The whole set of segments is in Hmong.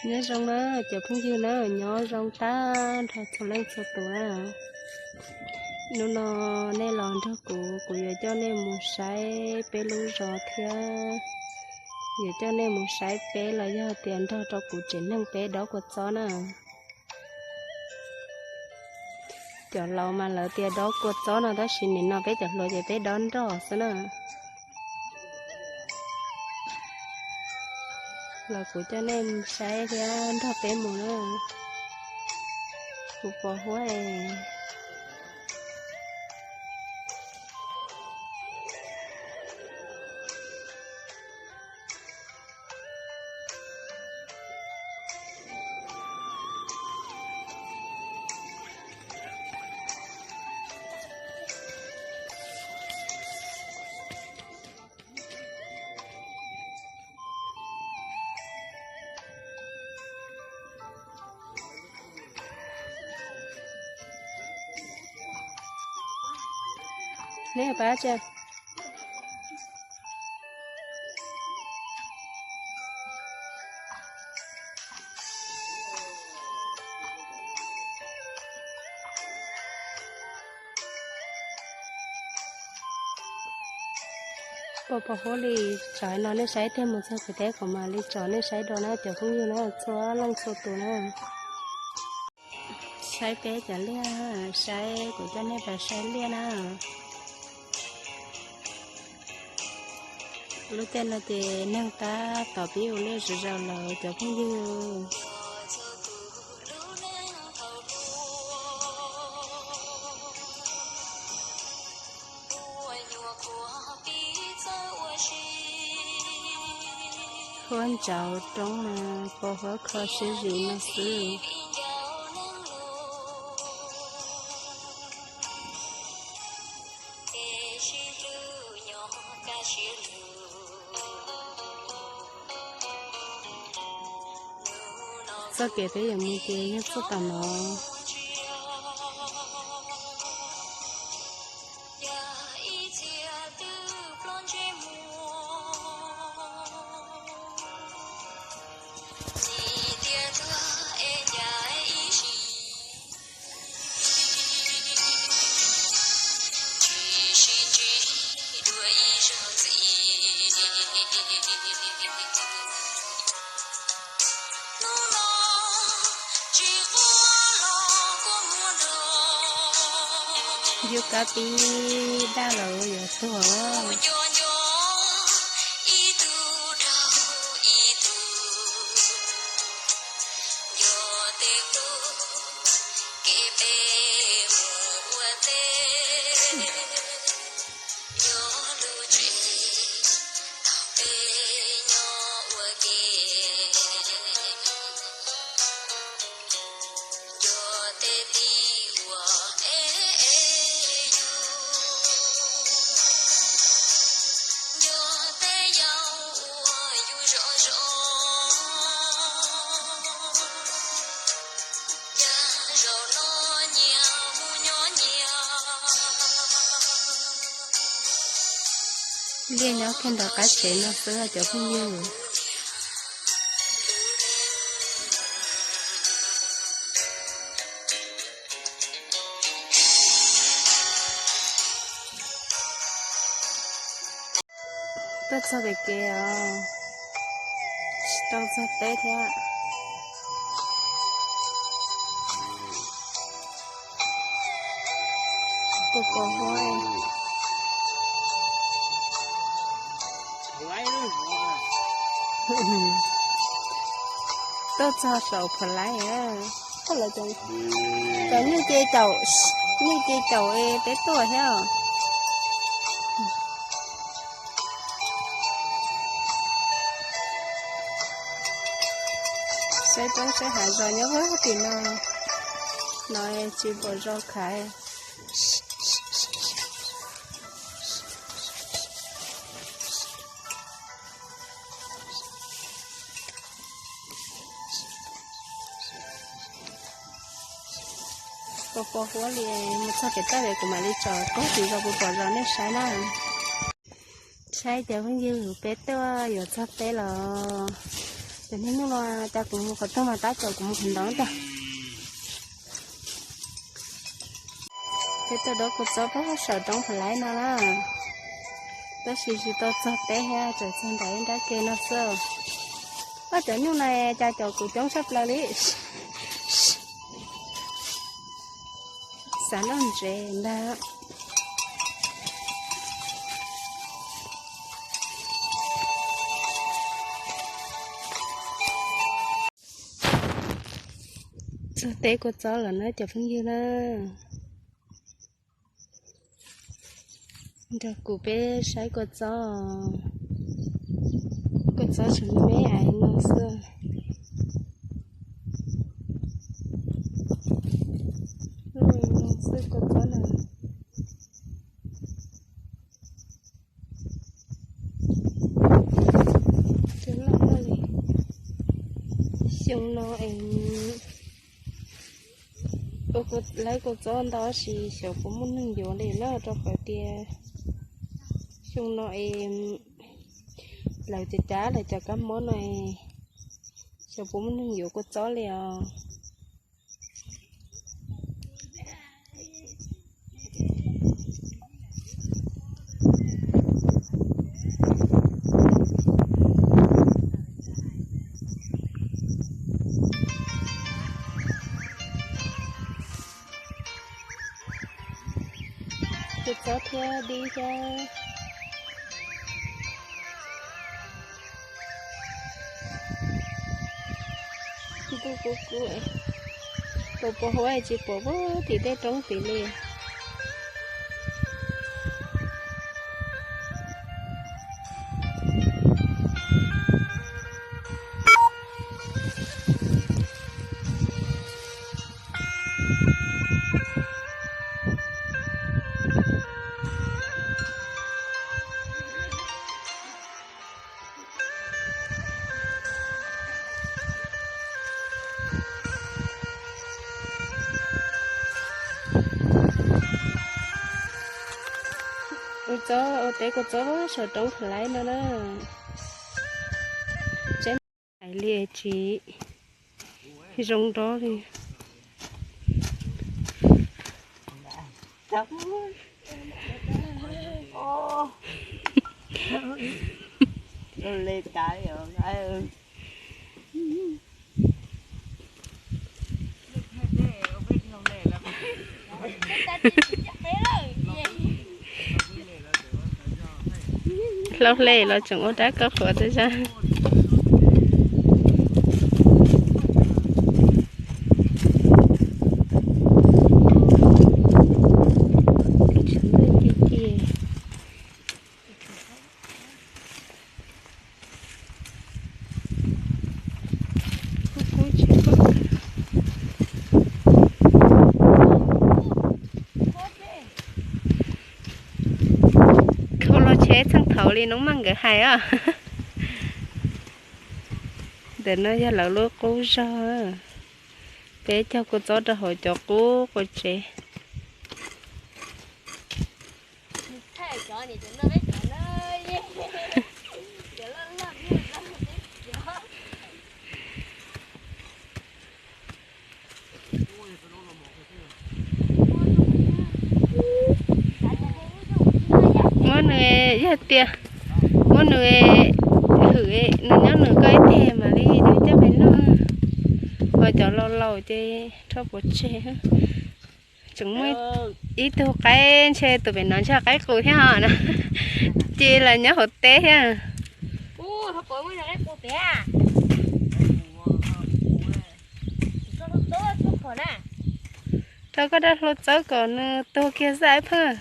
Nyob zoo na cov phooj ywg na, nyob zoo tag nrho txhua leej txhua tus na. Hnub no nej los nrog kuv, kuv yuav coj nej mus saib peb lub zos thiab yuav coj nej mus saib peb los yog tias nrog rau kuv tsev neeg peb dob kua txob na. Cov laus mas lawv tias dob kua txob no, tab sis nim no peb cov hluas ces peb dob nroj xwb na. Los kuv coj nej saib thiab nrog peb mus na. Kuv pos huab es Neb pab tsa. Pos pos huab li, tso no nej saib tiag, mus txog pem teb kom mam li tso nej saib dua na cov phooj ywg na, txhua leej txhua tus na. Saib peb cov liaj, saib kuv coj nej pais saib liaj na. Lub caij no ces neeg tab tom pib ua liaj zom zaws lawm cov phooj ywg. Huab ntsauv roob mas pos huab kho siab zim no xwb. Txoj kev peb yuav mus ces yog txoj tom no. Yus kab pib daj lawm yuav tuag. Liaj nyob kiag nram qab tsev no xwb cov phooj ywg. Tuaj txog pem kev os, tsis tau txog teb thiab. Pos pos huab. Tuaj txog saum phav laib. Cov nyuj ces caum, nyuj ces caum peb tuaj thiab. Saib roob saib hav zos nyob puag tim no, no tsis pom zos khaiv. Pos pos huab li, mus txog pem toj es kuv mam li tso koob tsis zoo puas pom zos nej saib na. Saib cov phooj ywg, peb tuaj yuav txog teb los. Ces niaj hnub no cas kuv mus qhov twg mas tab tom kuv mus qhov ntawd ntag. Peb tuaj dob kua txob pem saum roob Pha Laib no na. Tab sis tsis tau txog teb thiab, tseem txog nram ib nrab ke no xwb. Ob cov nyuj no cas cov kuv coob tshaj plaws li. Xav noj ntsev ntag. Txog teb kua txob lawm na cov phooj ywg na. Nrog kuv peb saib kua txob. Kua txob tseem me me aiv no xwb. Loj no xwb kua txob na. Cov loj loj li. Xyoo no es ua lawv kua txob ntau tab sis xyov puas muaj neeg yuav li na, rau qhov tias xyoo no es lawv cav cav lawv cov kab mob no es xyov puas muaj neeg yuav kua txob li os. Kua txob thiab dib thiab. Ntuj kub kub, pos pos huab tsis pom puag tim tej roob tid li. Ua txob, ua teb kua txob saum roob Pha Laib no na. Tsev hais li tsis zoo nrov li. Hlau hle los tseem ua dab koj qhuas teb zag. Ci ci. Khau los tsheb txheej thaum li Noob Maj nkawd hais os. Ntawm no yog lawv lub qub zog. Peb cog kua txob rau hauv cov qub qua tsev. Muab nws, yog tias muab nws hwm nws nyob nws koj ib teg mam li coj pem noj. Ho cov laus laus ces rho pov tseg. Tseem muaj ib tug qaib ntshe tus pem no ntshe qaib qus thiab ho na. Ces los nyob hauv teb thiab. Rau koj rau hluas txawb kom nws tuag kiag xwb pheej.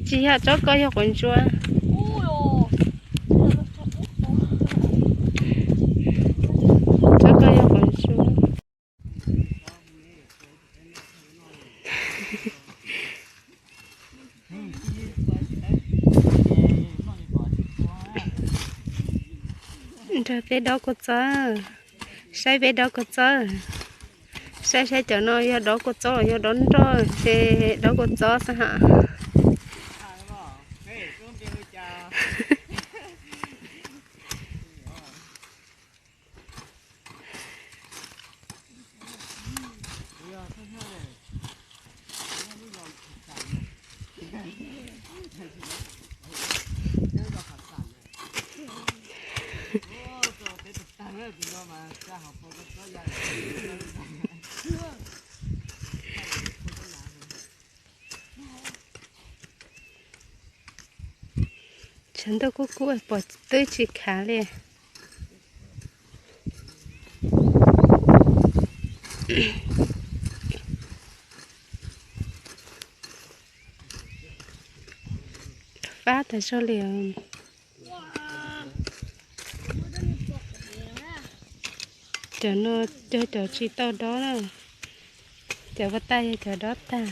Tsis yog tsob ko yog quav ntsuab. Tsob ko yog quav ntsuab. Nrog peb dob kua txob, saib peb dob kua txob. Saib saib cov no yog dob kua txob los yog dob nroj, ces dob kua txob xwb hos. Tshav ntuj kub kub pom twb tsis khav li. Fab tas zog li. Cov no yog cov tsis tau dob na. Cov ua tag yog cov dob tag.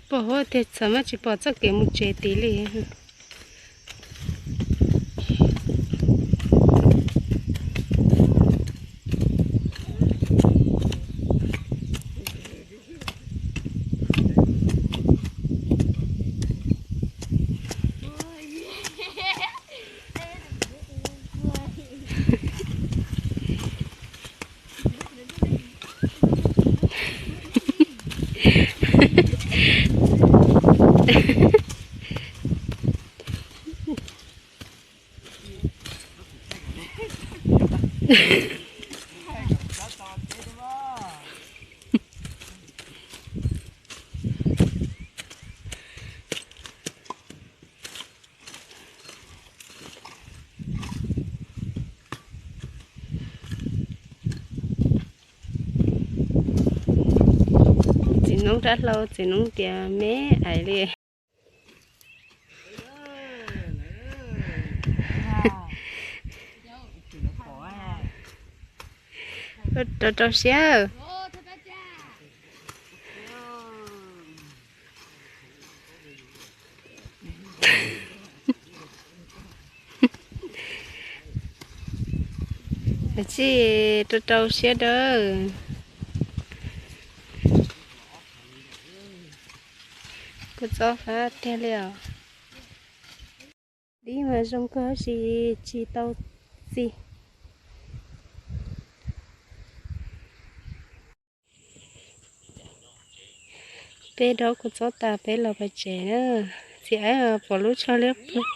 Pom huab tiag txawm mas tsis pom txoj kev mus tsev tid li. Txiv noob dab hlau, txiv noob tias me ais li. Rau rau siab. Tsis rau rau siab dawb. Kua txob fab tiag li os. Dib mas zoo kawg tab sis tsis tau txi. Peb dob kua txob tas peb los pem tsev na. Txiv Aib pom lub tsho liab ploog.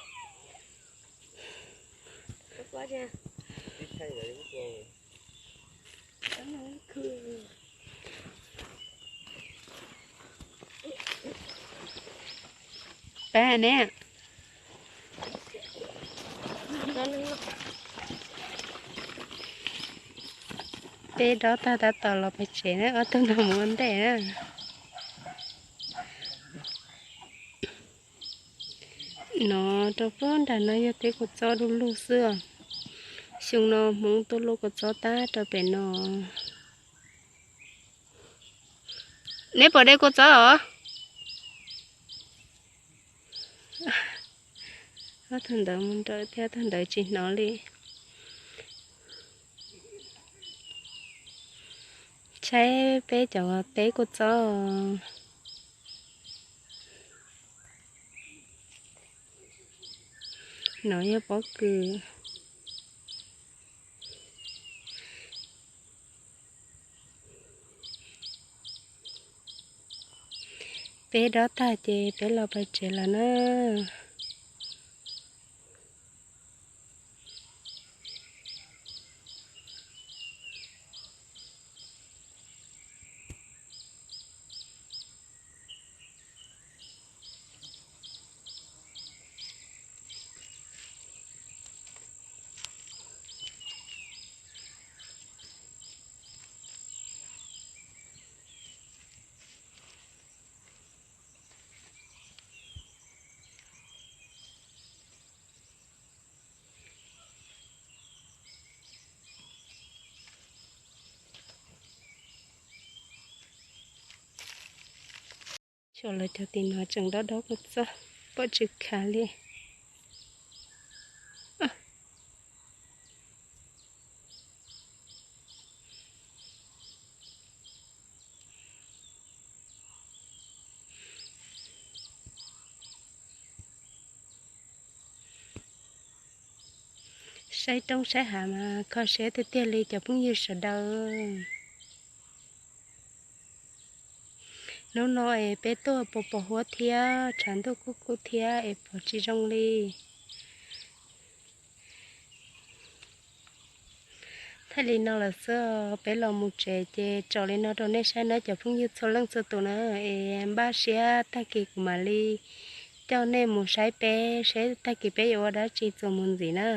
Pab ne. Peb dob tag tab tom los pem tsev na, ob tug no mus ua ntej na. No rau pem nram no yog tej kua txob du lug xwb. Xyoo no Hmoob tuaj luaj kua txob tab rau pem no. Neb puas de kua txob os? Ob tug ntawd mus nrawm thiab, ob tug ntawd tsis hnov li. Tshaib peb cov teb kua txob. No yog pob kws. Peb dob tag ces peb los pem tsev lawm na. Tshuav lawv cov tim no tseem dob dob kua txob, pom tsis khav li. Saib roob saib hav mas kho siab tiag tiag li cov phooj ywg sawv daws. Hnub no es peb tuaj pos pos huab thiab tshav ntuj kub kub thiab es pom tsis zoo li. Thaij li no lawm xwb, peb los mus tsev ces tso li no rau nej saib nawb cov phooj ywg txhua leej txhua tus na. Es npaj siab tag kis kuv mam li coj nej mus saib peb, saib tag kis peb yuav ua dab tsi txuas mus ntxiv na.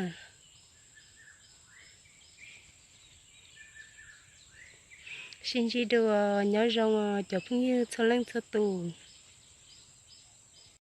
Sib ntsib dua, nyob zoo cov phooj ywg txhua leej txhua tus.